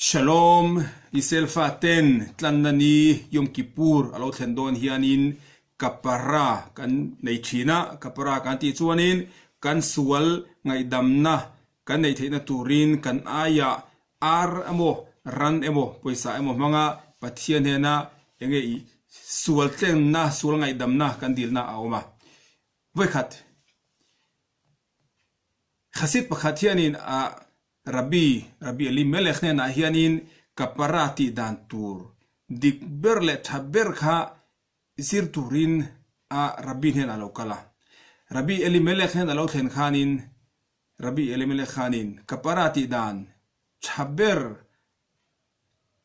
Shalom, Israel faten tlanna ni Yom Kippur a lo thlen dawn hianin Kapara kan nei thin a, Kapara kan tih chuanin kan sual ngaihdamna kan neih theihna turin kan aiah ar emaw ran emaw pawisa emaw hmanga Pathian hnena enge i sual tlenna sual ngaihdamna kan dilna a awm a. Vawikhat Chassid pakhat hianin a Rabbi, Rabbi Elimelech hnenah hianin kapara tih dan tur dik ber leh tha ber kha zir turin a Rabbi hnenah a lo kal a. Rabbi Elimelech hnen a lo thlen khanin Rabbi Elimelech khanin kapara tih dan tha ber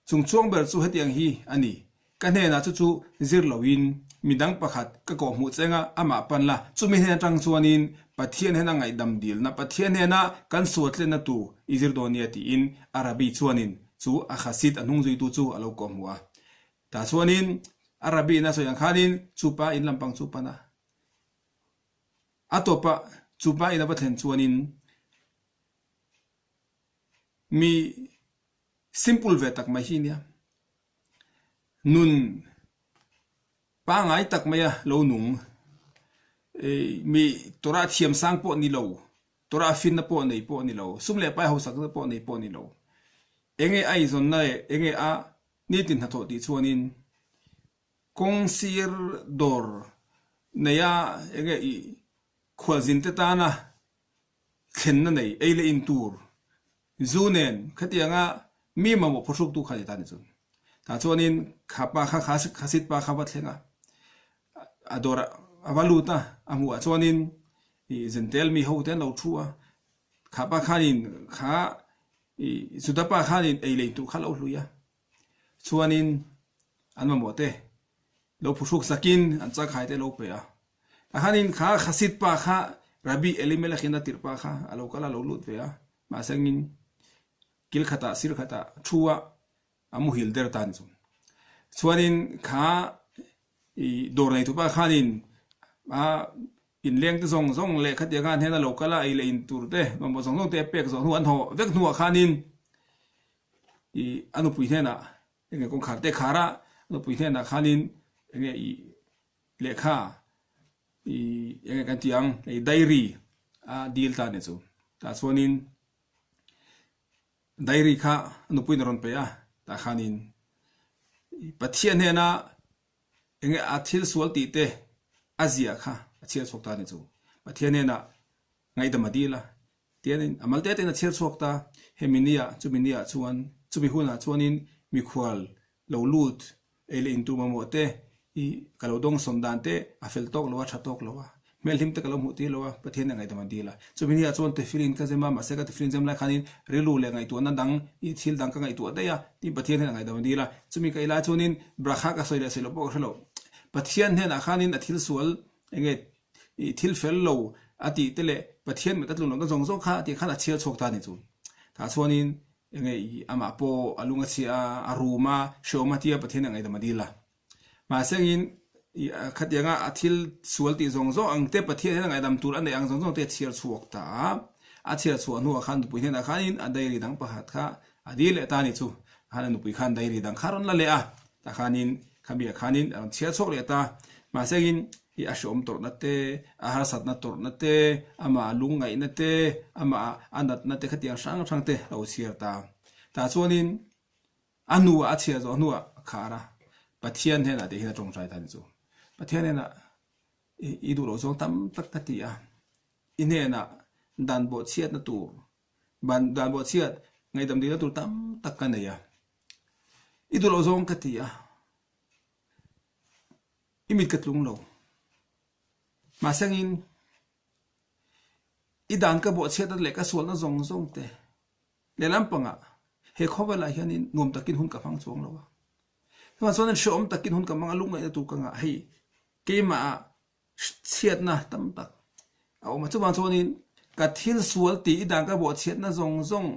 Chung chuang ber chu hetiang hi a ni, Ka hnenah chu chu zir loin midang pakhat ka kawhhmuh chenga amah pan la, chumi hnen atang chuanin Pathian hnena ngaihdam dilna, Pathian hnena kan sualtlenna tur i zir dawn nia tiin a Rabbi chuanin chu a Chassid a hnungzuitu chu a lo kawhhmuh a. Tah chuanin a Rabbi in a sawi ang khanin chu pa in lampang chu pan a. A tawpah chu pa in a va thlen chuanin Mi simple ve tak mai hi nia. Nun pangai tak maia lo nung, mi Torah thiam sang pawh ni lo, Torah finna pawh nei pawh ni lo, sum leh pai hausakna pawh nei pawh ni lo. Enge a eizawnna leh enge a nitin hnathawh tih chuanin kawng sir dawr neia enge ih khualzin te tana thlenna nei ei leh in tur zu nen khatianga mi mamawh phawhruktu kha ni ta ni chu. Tah chuanin kha pa kha khasit pa kha va thleng a, a dawrah a va lut a, a hmuhah chuanin ih zentel mi ho te an lo thu a, kha pa khanin kha ih Juda pa khanin ei leh in tur kha a lo hlui a, chuanin an mamawh te Lo phuhruk sakin an changkhai te lo pe a. Tahanin kha Chassid pa kha Rabbi Elimelech in a tirh pa kha a lo kal a lo lut ve a. Mahse engin kil khatah sir khatah thu a a muhil der ta ni chu. Chuanin kha i dawr neitu pa khanin a inleng te zawng zawng leh khatiang a hnena lo kal a ei leh in tur te mamawh zawng zawng te a pek zawh hnu an haw vek hnuah khanin i a nupui hnenah Enge kawngkhar te khar a, nupui hnenah khanin enge i lehkha i enge kan tih ang hei diary a dil ta nia chu. Tah chuanin diary kha a nupuiin a rawn pe a, tah khanin Pathian hnena enge a thil sual tih te a ziah kha a chhiar chhuak ta nia chu. Pathian hnenah ngaihdam a dil a, Tianin a mal te tein a chhiar chhuak ta. Hemi nia, chumi nia chuan, chumi hunah chuanin mikhual lo lut ei leh intur mamawh te i ka lo dawngsawm dan te a fel tawk lo a, tha tawk lo a, hmelhlim te ka lo hmuh tir lo a, Pathian a ngaihdam a dil a. Chumi nia chuan tefilin ka zem a, mahse ka tefilin zem lai khanin rilru leh ngaihtuahna dang i thil dang ka ngaihtuah daih a, tiin Pathian hian a ngaihdam a dil a. Chumi ka ei lai chuanin brakha ka sawi leh sawi loh pawh ka hre lo. Pathian hnenah khanin a thil sual enge I thil fel lo a tih te leh Pathian mit a tlun lohna zawng zawng kha tih khan a chhiar chhuak ta a ni chu. Tah chuanin enge i amah pawh a lung a chhia a, a rum a, hreawm a tia Pathian a ngaihdam a dil a. Mahse engin i khatianga a thil sual tih zawng zawng ang te Pathian hian a ngaihdam tur a neih ang zawng zawng te a chhiar chhuak ta a. A chhiar chhuah hnuah khan nupui hnenah khanin a diary dang pakhat kha a dil leh ta a ni chu. Khan a nupui khan diary dang kha a rawn la leh a. Tah khanin khami ah khanin a rawn chhiar chhuak leh ta. Mahse engin hi a hreawm tawrhna te, a harsatna tawrhna te, amah a lungngaihna te, amah a natna te khatiang hrang hrang te a lo chhiar ta. Tah chuanin a hnuah a chhiar zawh hnuah a khar a, Pathian hnenah tih hian a tawngtai ta a ni chu. Pathian hnenah i duh loh zawng tam tak ka ti a, i hnenah dan bawhchhiatna tur, dan bawhchhiat ngaihdam dihna tur tam tak ka nei a, i duh loh zawng ka ti a. I mit ka tlung lo. Mahsengin, i dan ka bawhchhiatna leh ka sualna zawng zawng te lehlam pangah he khawvelah hianin nuam takin hun ka hmang chuang lo a. Chuvang chuanin hrehawm takin hun ka hmang a, lungngaihna tur ka ngah hei keimahah chhiatna tam tak a awm a. Chuvang chuanin ka thil sual tih i dan ka bawhchhiatna zawng zawng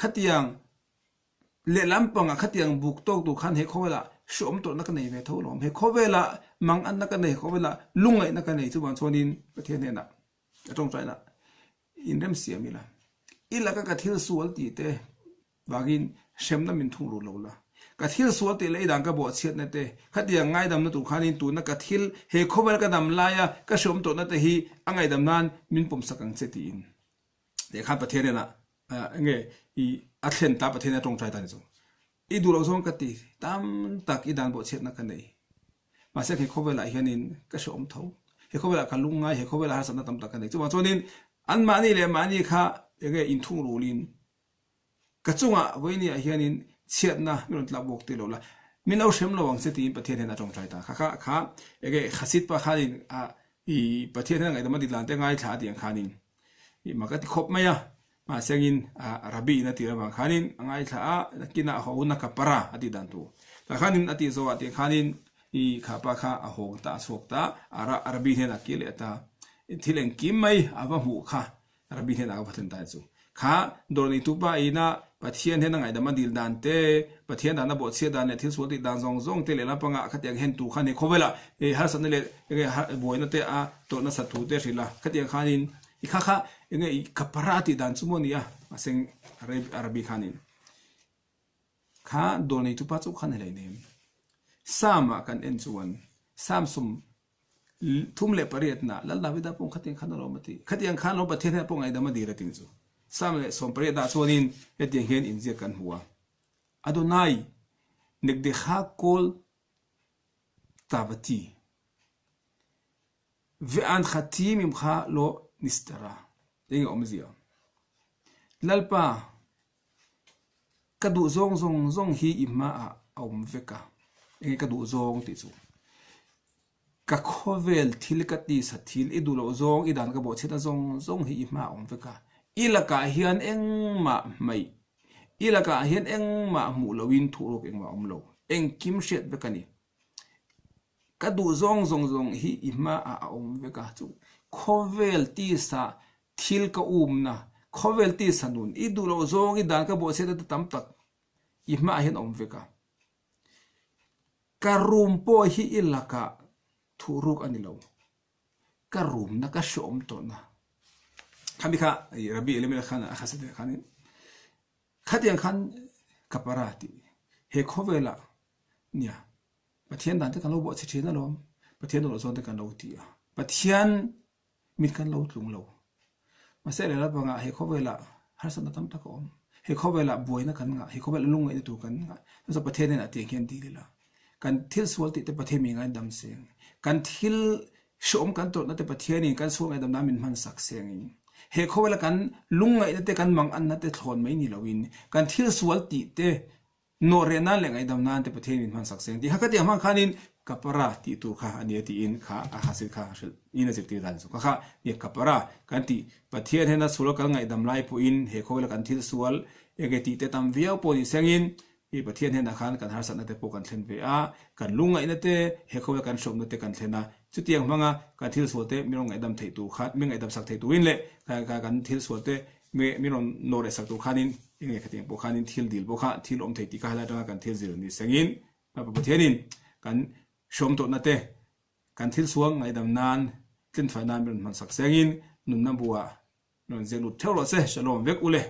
khatiang Lehlam pangah khatiang buk tawk tur khan he khawvelah hreawm tawrhna ka nei ve tho alawm. He khawvelah manganna ka nei, he khawvelah lungngaihna ka nei chuvang chuanin Pathian hnenah ka tawngtaina inremsiam ila. I laka ka thil sual tih te. Vangin hremna min thung rut lo la. Ka thil sual tih leh i dan ka bawhchhiatna te, khatiang ngaidamna tur khanin tuna ka thil he khawvel ka dam laia ka hreawm tawhna te hi a ngaidam nan min pawmsak ang che tiin. Teh khan Pathian hnenah enge i a thlen ta Pathian a tawngtai ta ni chu. I duh loh zawng ka ti tam tak i dan bawhchhiatna ka nei. Mahse he khawvelah hianin ka hreawm tho. He khawvelah ka lungngai, he khawvelah harsatna tam tak ka nei. Chuvang chuanin anmahni leh mahni kha enge inthungrulin Ka chungah vawinia hianin chhiatna min rawn tlak bawk ti lo la, min lo hrem lo ang che tiin Pathian hian a tawngtai ta. Kha kha kha enge Hasid pa khanin a i Pathian hian a ngaihdam a dik lan te ngaithla a tih ang khanin i mak a ti khawp mai a, mahsengin a Rabbi in a tir avang khanin a ngaithla a, nakinah a haw hun a kapara a tih dan tur. Tah khanin a tih zawhah tih khanin i kha pa kha a hawng ta a chhuak ta, a Rabbi hian a kir leh ta. Thil engkim mai a va hmuh kha Rabbi hnenah ka va thlen ta chu. Kha dawr neitu pa ina Pathian hian a ngaihdam a dil dan te, Pathian dan a bawhchhiat dan leh thil sual tih dan zawng zawng te leh lampangah khatiang hen tu khan hei khawvelah hei harsatna leh enge buaina te a tawrh nasat thu te a hrilh a. Khatiang khanin i kha kha enge i kapara tih dan chu maw ni a, mahse Rabbi khanin kha dawr neitu pa chu khan a hleinem. Psalm-ah kan en chuan Psalm 38 na Lal Davida pawh khatiang khan a lawm a ti. Khatiang khan lo Pathian hian pawh ngaihdam a dil a ti chu. Psalm leh 18 ah chuanin hetiang hian inziak kan hmu a. Adonai negdecha kol tavati ve'anchati mimcha lo nistara. Enge awmzia? Lalpa Ka duh zawng zawng zawng hi i hmaah a awm vek a, enge ka duh zawng tih chu. Ka khawvel thil ka tisa thil i duh loh zawng i dan ka bawhchhiatna zawng zawng hi i hmaah a awm vek a, i lakah hian engmah hmaih, i lakah hian engmah hmuh lohin thuhruk engmah a awm lo, engkim hriat vek a ni. Ka duh zawng zawng zawng hi i hmaah a awm vek a, chu khawvel tisa Thil ka umna, khawvel tisa nun, i duh loh zawng i dan ka bawhchhiat ata tam tak i hmaah hian awm vek a. Ka room pawh hi i lakah thuhruk a ni lo. Ka roomna ka hreawm tawhna. Khami kha Rabbi Elimelech khan a khasa te khanin khatiang khan ka para tih he khawvelah nia Pathian dan te kan lo bawhchhe thin alawm. Pathian duh loh zawng te kan lo ti a. Pathian Mit kan lo tlung lo. Mahse lehla pangah he khawvelah harsatna tam tak a awm. He khawvelah buaina kan ngah, he khawvelah lungngaihna tur kan ngah. Chuan Pathian hnenah tiang hian dil ila. Kan thil sual tih te Pathian mi ngaidam seng. Kan thil hreawm kan tawrhna te Pathianin kan sual ngaidam nan min hmansak sengin. He khawvela kan lungngaihna te kan manganna te thlawn mai ni loin kan thil sual tih te Nawhreh nan leh ngaihdam nan te Pathian min hmansak seng tih kha ka tih ang hmang khanin kapara tih tur kha a nia tiin kha a hasil kha hrilh in a zirtir dan chu kha kha nia kapara kan tih Pathian hena sual kan ngaihdam lai pawhin he khawvela kan thil sual enge tih te tam viau pawh ni sengin i Pathian henah khan kan harsatna te pawh kan thlen ve a kan lungngaihna te he khawvela kan hrawmna te kan thlen a chutiang hmanga kan thil sual te min rawn ngaihdam theih tur khan min ngaihdam sak theih turin leh kan thil sual te Mi rawn nawr leh sak tur khanin enge khatiang pawh khanin thil dil pawh kha thil awm thei tih kha helai atanga kan thil zir ni sengin Lapa Pathianin kan hrawm tawhna te kan thil suang ngaihdam nan tlinfai nan mi rawn hman sak sengin nunna buah mi rawn ziak lut theuh rawh se Shalom vek ule.